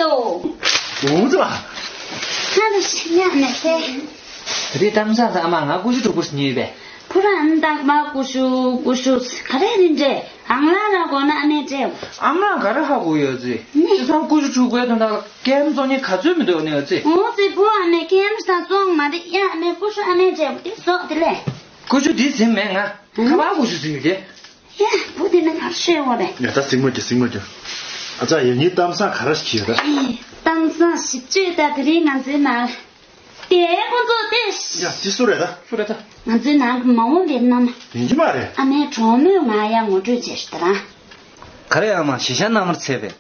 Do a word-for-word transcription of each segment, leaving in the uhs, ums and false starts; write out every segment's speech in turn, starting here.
ཏོ། འུ་ཙི་ལ། ཁ་ལ་ཤི་ཉག་མེད་ཟེར། དེ་རིང་གཏམ་བཟང་ཟ་མ་ང་ཀུ་ཤུ་དྲུག་པོ་ཉོས་པས། ཕུ་ར་ཨན་ཏག་མ་ཀུ་ཤུ་ཀུ་ཤུ་ག་རེ་རིན་འདྲེ། ཨང་ལ་ལ་གོ་ན་ཨ་མས་སྤྲད། ཨ་མ་ག་རེ་ཧ་གོ་ཡོད་ཙི། ནི། ཅི་ཚང་ཀུ་ཤུ་དྲུག་པའི་དོན་དག་ལ་ཀེམ་བཙོང་ཉེ་ག་ཚོད་མི་འདུག་ནི་ཡོད་ཙི། འོ་ཙི་ཕུ་ཨ་མས་ཀེམ་ས་བཙོང་མ་རེད་ཡ། ཨ་མས་ཀུ་ཤུ་ཨ་མས་སྤྲད་དེ་ཟོག་དེ་ལས། ཀུ་ཤུ་དེ་ཟིན་མེད་ང་། ཁ་པར་ཀུ་ཤུ་ཟིན་ཡོད་དེ། ཡ། བུ་དེ་ནི་ང་ཤེས་འོ་རེད། ཡ་ད་སྲིང་མོ་གྱི་སྲིང་མོ་གྱི། ཨ་ཙ་ཡ་ངའི་གཏམ་བཟང་ག་རེ་ཞིག་ཡོད་རེད། ཨེ། གཏམ་བཟང་ཞིབ་བརྗོད་ད་དེ་རིང་ང་ཚོའི་ནང་། དེ་ཁོང་ཚོ་དེ། ཡ་དེ་སུ་རེད་ད། སུ་རེད་ད། ང་ཚོའི་ནང་གི་མ་འོངས་པའི་མནའ་མ། ཡིན་གྱི་མ་རེད། ཨ་མའི་གྲོགས་མོས་ང་ཡ་ངོ་སྤྲོད་བྱས་ཤི་ད་ར། ག་རེ་ཨ་མ་ཞེ་ཤ་མནའ་མར་ཚད་པས།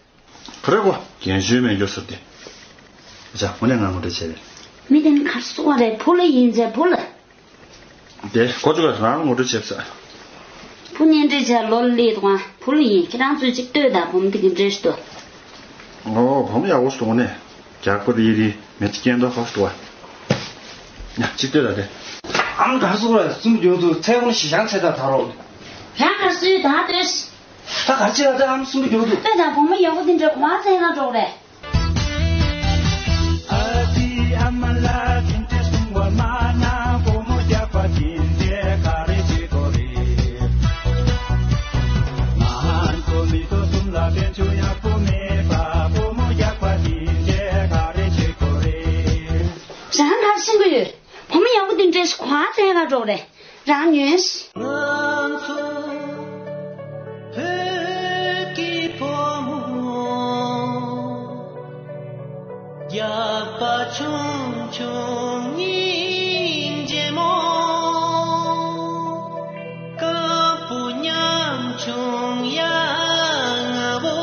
ག་རེ་གོ་རྒན་གཞོན་མེད་འགྱོ་ཟེར་ཏེ། ཨ་ཅག་དངོས་གནས་ང་ངོ་སྤྲོད་བྱས་པས། མི་དེ་ནི་གར་སོང་བ་རེད། བུ་ལ་ཡིན་ཟེར་བུ་ལ། དེ་ཁོ་ཚོ་ག་རང་ངོ་སྤྲོད་བྱེད་ས། བུ་གཉེན་སྒྲིག་བྱ་ལོ་ལ་སླེབས་དུས་བུ་ལ་ཡིན། ཁྱེད་རང་ཚོས་གཅིག་ལྟོས་དང་བུ་མོ་དེ་གི་འདྲེས་ཏོ། ཨོ་བུ་མོ་ཡག་པོ་སོང་ནས། རྒྱགས་པ་རེ་རེ་མེ་ལྕེ་སྐྱེས་མདོག་ཁ་པོ་འདུག་བ། ཡ་གཅིག་ལྟོས་དང་དེ། ཨང་གར་སོང་ར་གསུམ་འགྱོ་དུས་ཚེ་གོང་ཞི་ཞང་ཚེ་ད་ད་རོགས། རང་གར་སོང་ཡོད་ད་ལྟོས། ད་གར་ཅི་ལ་ད་ཨམ་གསུམ་པོ་མགྱོགས་འདུག་ལྟོས་དང་བུ་མོ་ཡག་པོ་དེ་འདྲ་ང་ཚན་ལ་འགྲོ་རེད། ཨ་ཙི་ཨ་མ་ལགས་དེ་འདྲ་གསུང་བ་མ་ན་བུ་མོ་རྒྱགས་པ་དེ་འདྲས་ག་རེ་བྱེད་དགོས་རེད། ང་ཚོ་མི་ཚོ་གསུམ་ལ་དཔལ་འབྱོར་ཡག་པོ་མེད་པ་བུ་མོ་རྒྱགས་པ་དེ་འདྲས་ག་རེ་བྱེད་དགོས་རེད། རང་གར་ཕྱིན་གི་ཡོད། བུ་མོ་ཡག་པོ་དེ་འདྲས་ཤིག་ག་ཚན་ལ་འགྲོ་རེད། རང་ཉོན་ཞིག་ང་ཚོ་བོད་ཀྱི་ཕོ་མོ། རྒྱགས་པ་ཆུང་ཆུང་སྙིང་རྗེ་མོ། རྐང་པོ་ཉམ་ཆུང་ཡ་ང་བོ།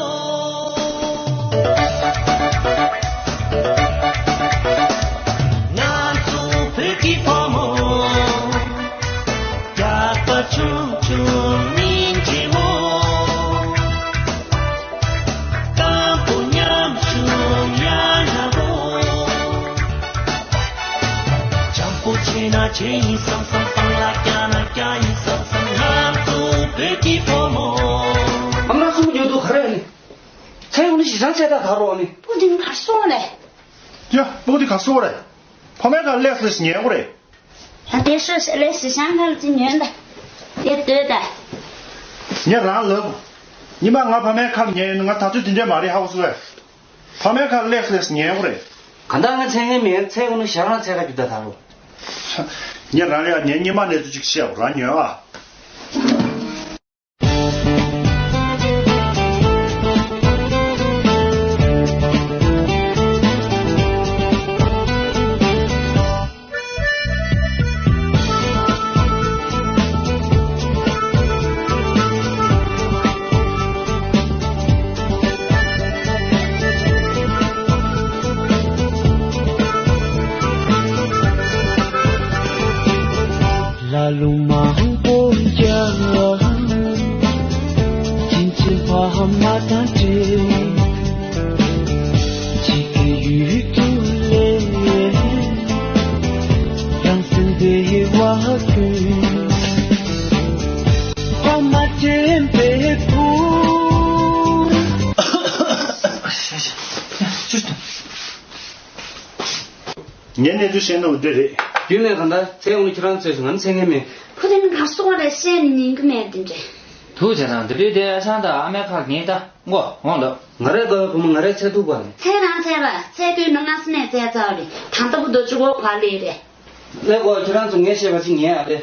ང་ཚོ་བོད་ཀྱི་ཕོ་མོ། རྒྱགས་པ་ཆུང་ཆུང་སྙིང་རྗེ་མོ། རྐང་པོ་ཉམ་ཆུང་ཡ་ང་བོ། འཇམ་པོ་བྱས་ན་བྱས་ཡིན་བསམ་བསམ། སྤང་ལ་བཀྱག་ན་བཀྱག་ཡིན་བསམ་བསམ། ང་ཚོ་བོད་ཀྱི་ཕོ་མོ། ཨ་མ་ལགས་གསུང་གི་ཡོད་འདུག་ག་རེ་ཨ་ནི། ཚེ་ཡོང་ནི་ཞི་ཞང་ཚེ་ད་ག་རོགས་ཨ་ནི། སྤུ་དེ་ག་སོང་རེད། ཡ་སྤུ་དེ་ག་སོང་རེད། ཕ་མའི་ཁ་ལེགས་སེ་ཉན་དགོས་རེད། ད་དེ་ཤོད་ཤོད་ལེ་ཞི་ཞང་ཁ་ལ་ཅི་ཉོན་ད། དེ་ལྟོས་ད། ངས་རང་ལབ། ཉི་མ་ང་ཕ་མའི་ཁ་ལ་ཉན་ཡོང་ན་ང་ད་དུས་དེ་འདྲས་མ་རེད་ཧ་གོ་སོང་བས། ཕ་མའི་ཁ་ལ་ལེགས་ལེགས་ཉན་དགོས་རེད། ག་འདྲ་ང་ཚེ་ངན་མེད་ཚེ་གོ་ནི་ཞག་རང་ཚེ་ཁ་རྒྱུ་ད་ད་རོ། ངས་རང་ལ་ཉན་ཉི་མ་གནས་ཚུལ་ཅིག་བཤད་རང་ཉོན་ཨ། ལ་ལུང་མང་པོ་རྒྱག་ཅིན་ཅིན་ཕ་མ་དང་འབྲེལ། གཅིག་གི་ཡུལ་དུ་སླེབས། རང་སེམས་བདེ་བ་ཀུན། ཕ་མ་དྲན་པའི་བུ། ངས་གནས་ཚུལ་བཤད་ནོ་འདི་རེད། རྒྱུན་ལས་གང་ལྟར་ཚེ་འོང་ཁྱེད་རང་ཚོས་ང་ནི་ཚེ་ངན་མེད། བུ་དེ་ནི་གར་སོང་བ་རེད། བཤད་ནི་ཉན་གི་མེད་དེ་འདྲས། ཐུགས་རྗེ་གནང་། དེ་དུས་དེ་ཨ་ཆང་དང་ཨ་མའི་ཁ་ཉན་ད་མགོ་འོང་ལོ། ང་རའི་དགའ་བའི་བུ་མོ་ང་རའི་ཚེ་ཐུག་པ་རེད། ཚེ་རང་ཚེ་ར་ཚེ་དུས་ནི་སྔ་ས་ནས་ཚེ་ཚར་རེད། ད་ལྟ་བུ་དོ་ཅུ་གོ་བ་ལེ་རེད། ལེ་གོ་ཁྱེད་རང་ཚོ་ངས་བཤད་པ་ཅིག་ཉན་ཨ་ལེ།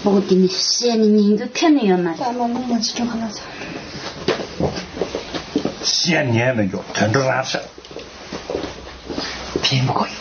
ཨོ་དེ་ནི་བཤད་ནི་ཉན་རྒྱུ་ཁྱོན་ནས་ཡོད་མ་རེད། ད་མ་མོ་མ་ཅི་སྤྲོ་ག་ལ་ཚ། བཤད་ཉན་མི་འགྱོ་དོན་འགྲོ་རང་ཤ། ཕིན་གོ་ཡིན།